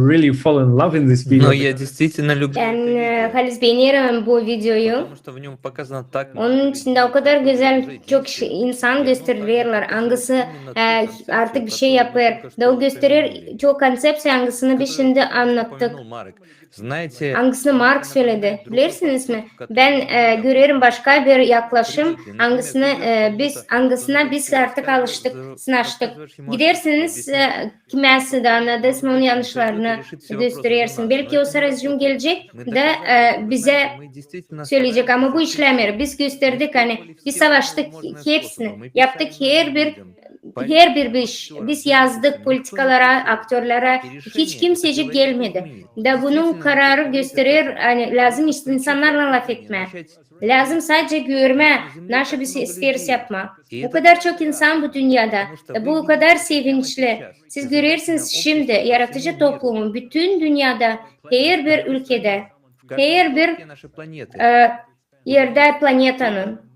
really fall in love in this video. Но я действительно люблю Ben это e, видео, halis beenerim bu videoyu. Потому что в нем показано так Onun içindä o kadar gözäl, çok insan gösterilärlär, angısı e, artık bir şey yapêr. Da o gösterer çok konţepţiya, angısını biz şindi annattık. Angısını Mark söledi. Bilersiniz mi? Ben e, görerim başka bir yaklaşım, angısını e, biz, angısına biz artık alıştık, sınaştık. Gidersiniz e, kimäsi dä, annadêrsınız onun yanlışlarını, gösterersin. Belki o sıra gelecek da e, bizä söleyecek, ama bu işlämeer. Biz gösterdik, ani biz savaştık hepsini, yaptık her bir her bir iş. Biz yazdık politikalara, aktörlere, hiç kimsecik gelmedi. Da bunun kararı gösterer, ani lääzım insannarlan lafetmää. Lääzım sadecä görmää, nasıl biz isteeriz yapmaa. O kadar çok insan bu dünnedä. Da bu o kadar sevinçli. Siz görersiniz şindi yaratıcı toplumun bütün dünnedä, her bir ülkedä, her bir e, erdä planetanın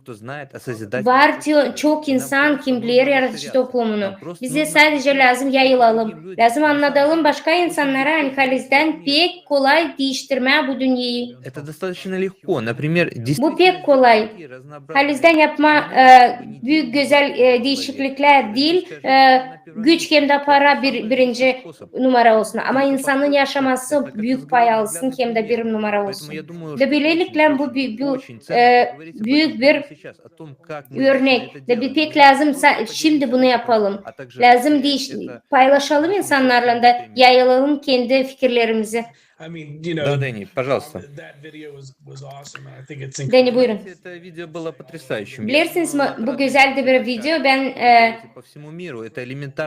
var çok insan, kim biler yaratıcı toplumunu. Bizä sadecä lääzım yayılalım, lääzım annadalım başka insannara, ani halizdän pek kolay diiştirmää bu dünneyi. Bu pek kolay. Halizdän yapmaa e, büük gözäl e, diişikliklär diil, e, güç hem dä para bir, birinci numara olsun, ama insanın yaşaması büük pay alsın hem dä bir numara olsun. Da bölelikle bu, bu, bu e, büük bir örnek. Da bir pek lääzım şindi bunu yapalım. Lääzım diiş, paylaşalım insannarlan da yayılalım kendi fikirlerimizi. Да, Дэнни, пожалуйста. Deni, buyurun. Bilersiniz mi, bu gözäl dä bir video. Ben e,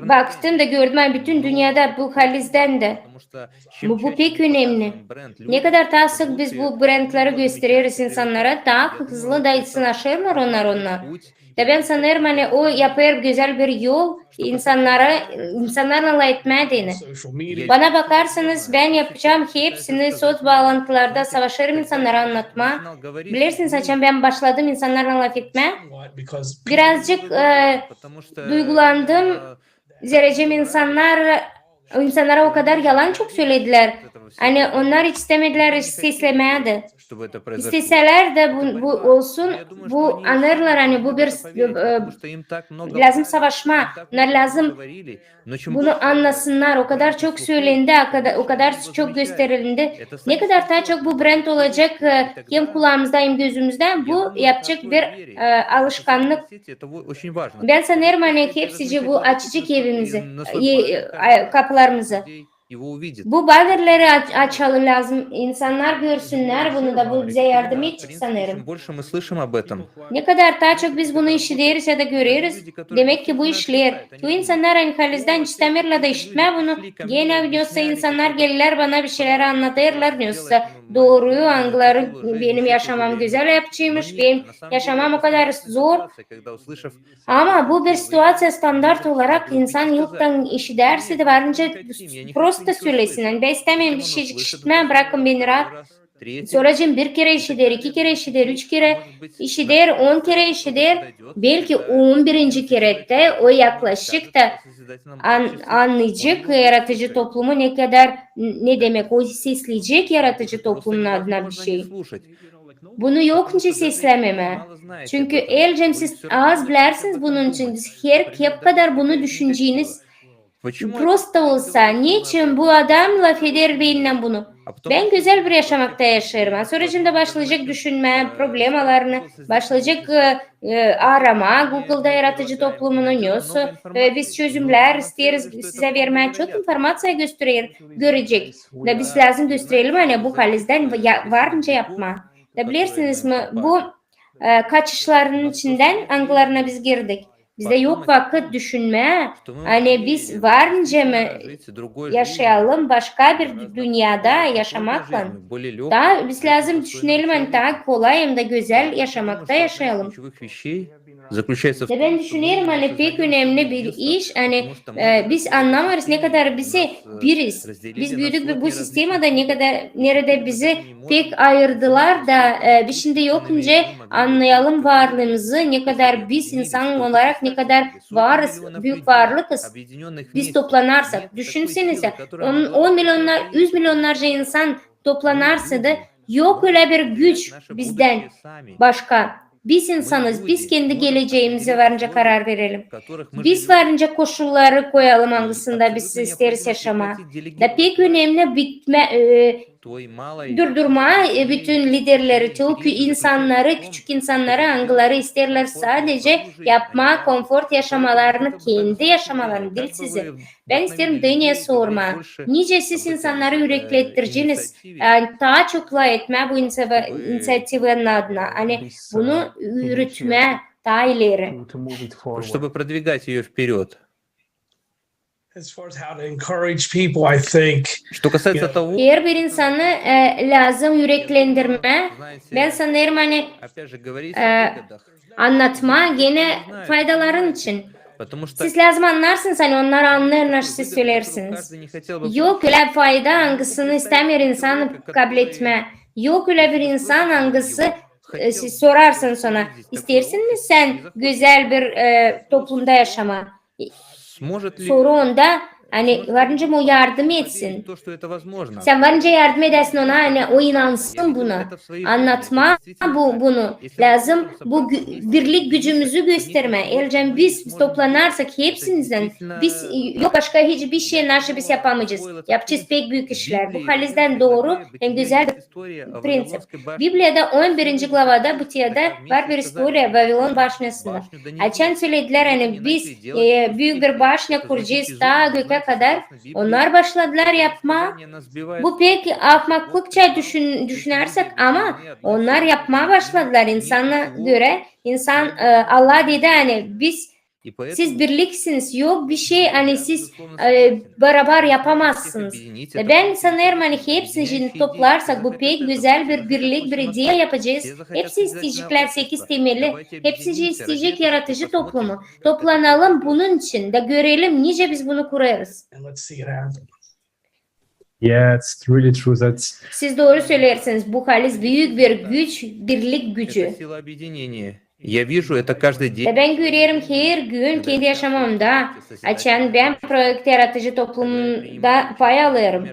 baktım da gördüm, ani bütün dünnedä bu halizdän dä. Bu, bu pek önemli. Ne kadar taa sık biz bu brendleri göstereriz insannara, taa hızlı da sınaşêrlar onnar onunnan. Da ben sanêrım, ani o yapêr gözäl bir yol insannara, insannarlan lafetmää deyni. Bana bakarsanız, ben yapacam hepsini soţ baalantılarda, savaşêrım insannara annatmaa. Bilersiniz, açan ben başladım insannarlan lafetmää, birazcık e, duygulandım. Zerä insannar, insannara o kadar yalan çok söledilär, ani onnar hiç istämedilär seslemää dä. İsteselär dä bu, bu olsun, bu annêêrlar, ani bu bir e, lääzım savaşmaa, onnar lääzım bunu annasınnar. O kadar çok sölendi, o kadar, o kadar çok gösterildi. Ne kadar taa çok bu brend olacek e, hem kulaamızda, hem gözümüzdä, bu yapacek bir e, alışkannık. Ben sanêrım, ani hepsicii bu açacek evimizi, e, e, kapılarımızı. Bu bannerleri aç, açalım, lääzım insannar görsünnär bunu da, bu bizä yardım edecek sanêrım. Ne kadar taa çok biz bunu işideriz ya da göreriz, demek ki bu işleer. Bu insannar, ani halizdän istämeerlär da işitmää bunu, genä nesä insannar gelirlär bana bir şeyleri annadêrlar, nesä dooruyu, angıları benim yaşamam gözäl yapıcıymış, benim yaşamam o kadar zor. Ama bu bir situaţiya, standart olarak insan ilktän işidärse dä var nicä prosto sölesin, ani bän istämeerim bir şeycik işitmää, brakın beni raat. Sora bir kerä işider, iki kerä işider, üç kerä işider, on kerä işider, belki on birinci kerädä o yaklaşacek da an, annayacek yaratıcı toplumu ne kadar, ne demek, o sesleyecek yaratıcı toplumun adına bir şey. Bunu yok nicä seslememää. Çünkü elcem siz az bilersiniz bunun için, siz her, hep kadar bunu düşüneceniz. Prosto olsa, neçin bu adam lafeder beninnän bunu? Bän gözäl bir yaşamakta yaşêêrım. A sora şindi başlayacek düşünmää problemalarını, başlayacek e, e, aramaa Google'da yaratıcı toplumunu, nesä e, biz çözümlär isteeriz sizä vermää. Çok informaţiya gösterer, görecek. Da biz lääzım gösterelim, ani bu halizdän ya, var nicä yapmaa. Da bilersiniz mi, bu e, kaçışların içindän, angılarına biz girdik. Bizdä yok vakıt düşünmää, ani biz var nicä mi yaşayalım başka bir dü-, dünnedä yaşamaklan. Taa biz lääzım düşünelim, ani taa kolay hem dä gözäl yaşamakta yaşayalım. Da bän düşünerim, ani pek önemli bir iş, ani e, biz annamêêrız, ne kadar bizi biriz. Biz büüdük bu sistemada, ne kadar, neredä bizi pek ayırdılar da e, biz şindi yok nicä annayalım varlıımızı, ne kadar biz insan olarak ne kadar varız, büük varlıkız, biz toplanarsak, düşünsenize, on, on milyonlar, üz milyonlarca insan toplanarsa da, yok ölä bir güç bizdän başka. Biz insanız, biz kendi gelecämizä varınca karar verelim. Biz varınca koşulları koyalım, angısında biz isteeriz yaşamaa. Da pek önemli bitmä, e, durdurmaa, e, bütün liderleri, çoyu insannarı, küçük insannarı, angıları isteerlär sadece yapmaa konfort yaşamalarını, kendi yaşamalarını, diil sizin. Bän isteerim Deniyä sormaa, nicä siz insannarı üreklendirceniz, e, taa çok lafetmää bu inisiativa-, iniţiativanın adına, ani bunu üüretmää taa ileri. Чтобы продвигать её вперёд. As far as how to encourage people, I think Что касается того, Herbir insanı, e, lääzım üreklendirmää. Bän sanêrım, ani, e, annatmaa genä faydaların için. Siz lääzım annarsınız, ani onnar annêêr, ne siz söleersiniz. Yok ölä fayda, angısını istämeer insan kabletmää. Yok ölä bir insan, angısı, e, siz sorarsınız ona, isteersin mi sän gözäl bir, e, toplumda yaşamaa? Soru onda, ani varınca mı o yardım etsin. Sän varınca yardım edäsin ona, ani o inansın buna. Annatmaa bu, bunu. Lääzım bu gü-, birlik gücümüzü göstermää. Elcän biz toplanarsak hepsimizdän, biz, yok başka hiçbir şey, ne biz yapamayacez. Yapacez pek büük işlär. Bu halizdän dooru hem gözäl bir prinţip. Bibliyada on birinci glavada, Bıtııda var bir istoriya Vavilon başnasında. Açan söledilär, ani biz, e, büük bir başna kuracez taa gökä kadar, onnar başladılar yapmaa. Bu pek ahmaklıkça düşün-, düşünärsek, ama onnar yapmaa başladılar. İnsana görä, insan, e, Allah dedi, ani biz Siz birliksiniz, yok bir şey, ani siz, e, barabar yapamazsınız. E, bän sanêrım, ani hepsini şindi toplarsak, bu pek gözäl bir birlik, bir ideya yapacez. Hepsi isteyeceklär sekiz temeli, hepsi isteyecek yaratıcı toplumu. Toplanalım bunun için da görelim, nicä biz bunu kurêrız. And let's see it happen. Yeah, it's really true that Siz dooru söleersiniz, bu halis büük bir güç, birlik gücü. Это сила объединения. Я вижу это каждый день. Da bän görerim her gün kendi yaşamamda, açan bän proekt yaratıcı toplumunda pay alêrım.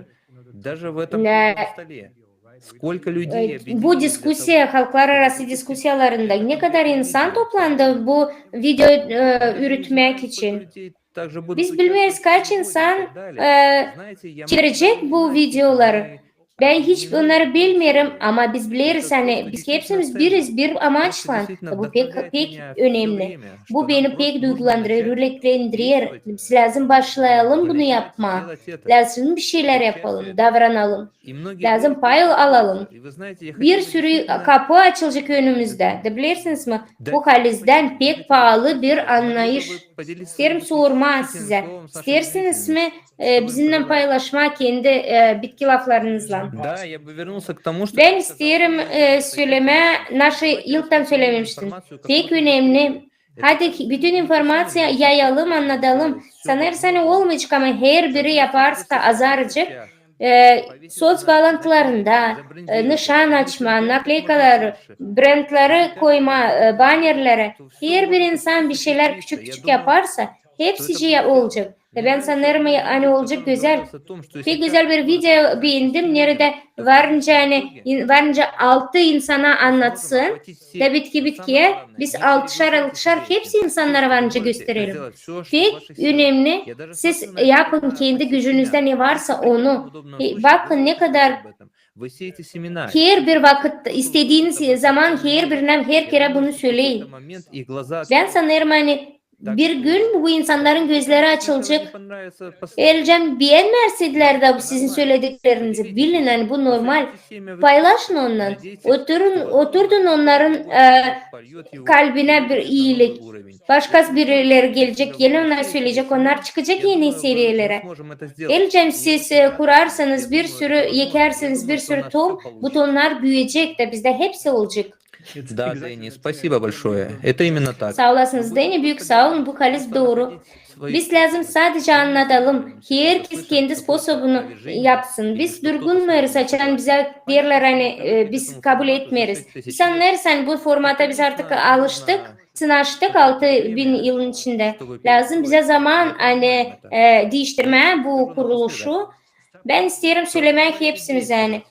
Даже в этом круглом столе. Сколько людей E, bu diskusiya, halklararası diskusiyalarında ne kadar insan toplandı bu video, e, üretmäk için. Biz bilmeeriz, kaç insan, e, çevirecek bu videoları. Bän hiç onnarı bilmeerim, ama biz bileriz, ani biz hepsimiz biriz, bir amaçlan. Bu pek, pek önemli. Bu beni pek duygulandırêr, üreklendirer. Biz lääzım başlayalım bunu yapmaa. Lääzım bir şeylär yapalım, davranalım. Lääzım pay alalım. Bir sürü kapı açılacek önümüzdä. Da bilersiniz mi, bu halizdän pek paalı bir annayış. İsteerim sormaa sizä. İsteersiniz mi, e, bizimnän paylaşmaa kendi, e, bitki laflarınızlan? Да, я бы вернулся к тому, что Bän isteerim, e, sölemää, naşı ilktän sölämemiştim. Pek önemli. Hadi ki, bütün informaţiya yayalım, annadalım. Sanêrsın, ani olmayacek, ama herbiri yaparsa azarcık, e, soţ baalantılarında, e, nışan açmaa, nakleykaları, brendleri koymaa, e, bannerleri. Herbir insan bir şeylär küçük-küçük yaparsa, hepsicii olacek. Da bän sanêrım, ani olacek gözäl. Pek gözäl bir video beendim, neredä varınca, ani, in-, varınca altı insana annatsın. Da bitki-bitkiyä biz altışar-altışar hepsi insannara varınca gösterelim. Pek önemli, siz yapın kendi gücünüzdä ne varsa onu. E, bakın ne kadar herbir vakıt, istediiniz zaman herbirinä, her kerä bunu söleyin. Bän sanêrım, ani bir gün bu insannarın gözleri açılacek. Elcän beenmärseydilär dä bu sizin sölediklerinizi, bilin, ani bu normal. Paylaşın ondan. Oturun, oturdun onnarın, e, kalbinä bir iilik. Başka birileri gelecek, genä onnar söleyecek, onnar çıkacek eni seviyelerä. Elcän siz, e, kurarsanız bir sürü, ekärseniz bir sürü tohum, bu tohumnar büüyecek da bizdä hepsi olacek. Да, Дэнни, спасибо большое. Это именно так. Saa olasınız, Deni, büük saa olun, bu halis dooru. Biz lääzım sadecä annadalım. Herkez kendi sposobunu yapsın. Biz durgunmêêrız, açan bizä deerlär, ani, e, biz kabul etmeeriz. Biz annêêrız, ani bu formata biz artık alıştık. açtık altı bin yılın içindä. Lääzım bizä zaman, ani, e, diiştirmää bu kuruluşu. Bän isteerim sölemää hepsimizä, ani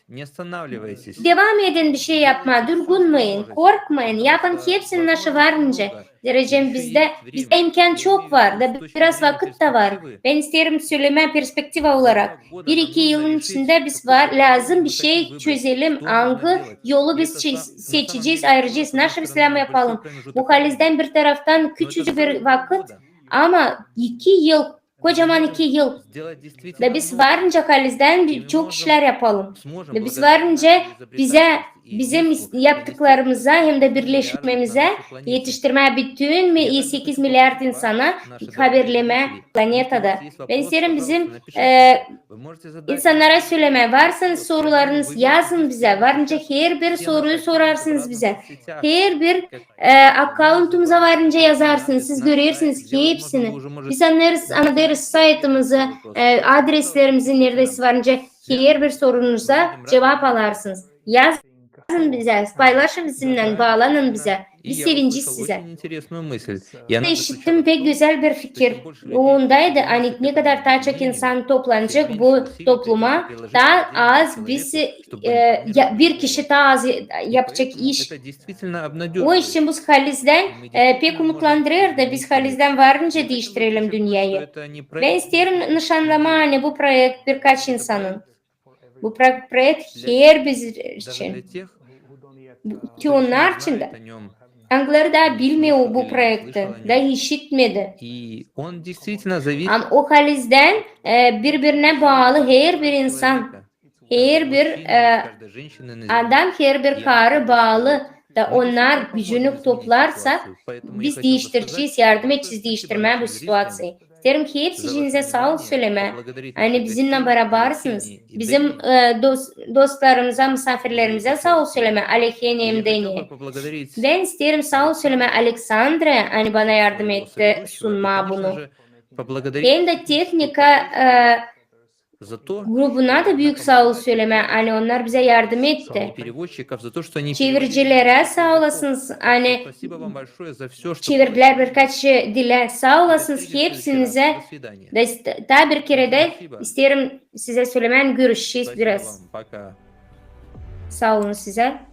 devam edin bişey yapmaa, durgunmayın, korkmayın, yapın hepsini, naşı var nicä. Derecem bizdä, bizdä imkan çok var, da biraz vakıt ta var. Bän isteerim sölemää perspektiva olarak. Bir-iki yılın içindä biz var, lääzım bişey çözelim, angı yolu biz çe-, seçecez, ayıracez, naşı biz yapalım. Bu halizdän bir taraftan küçücük bir vakıt, ama iki yıl, kocaman iki yıl. Da biz var nicä halizdän bir, çok işlär yapalım. Da biz var nicä bizä, bizim is-, yaptıklarımıza hem dä birleşmemizä etiştirmää bütün mi-, sekiz milliard insana haberlemää planetada. Bän isteerim bizim, e, insannara sölemää, varsa sorularınız, yazın bizä. Var nicä herbir soruyu sorarsınız bizä. Herbir, e, akkauntumuza var nicä yazarsınız, siz görersiniz hepsini. Biz annêêrız, annadêrız saytımızı, e, adreslerimizi, neredä var nicä herbir sorunuza cuvap alarsınız. Yazın bizä, paylaşın bizimnän, baalanın bizä. Biz sevinecez sizä. Işittim pek gözäl bir fikir. O ondaydı, ani ne kadar taa çok insan toplanacek bu topluma, taa az biz, e, ya-, bir kişi taa az yapacek iş. O için bu halizdän, e, pek umutlandırêr da biz halizdän var nicä diiştirelim dünneyä. Bän isteerim nışannamaa, ani bu proekt birkaç insanın. Bu pro-, proekt herbir için. Te onnar için dä, angıları taa bilmeer bu proekti, da işitmedi. Ama o halizdän, e, biri-birinä baalı herbir insan. Herbir, e, adam, herbir karı baalı. Da onnar gücünü toplarsa, biz diiştirecez, yardım edecez diiştirmää bu situaţiyayı. İsteerim hepsicinizä saa ol sölemää, ani bizimnän barabarsınız. Bizim, e, dos-, dostlarımıza, musaafirlerimizä saa ol sölemää, Alehene hem Deniyä. Bän isteerim saa ol sölemää Aleksandrä, ani bana yardım etti sunmaa bunu. Hem dä tehnika, e, grubuna da büük saa ol sölemää, ani onnar bizä yardım etti. Çeviricilerä saa olasınız, ani çevirdilär birkaç dilä. Saa olasınız hepsinizä. Da ist-, taa bir keredä isteerim sizä sölemää, görüşecez biraz. Saa olun sizä.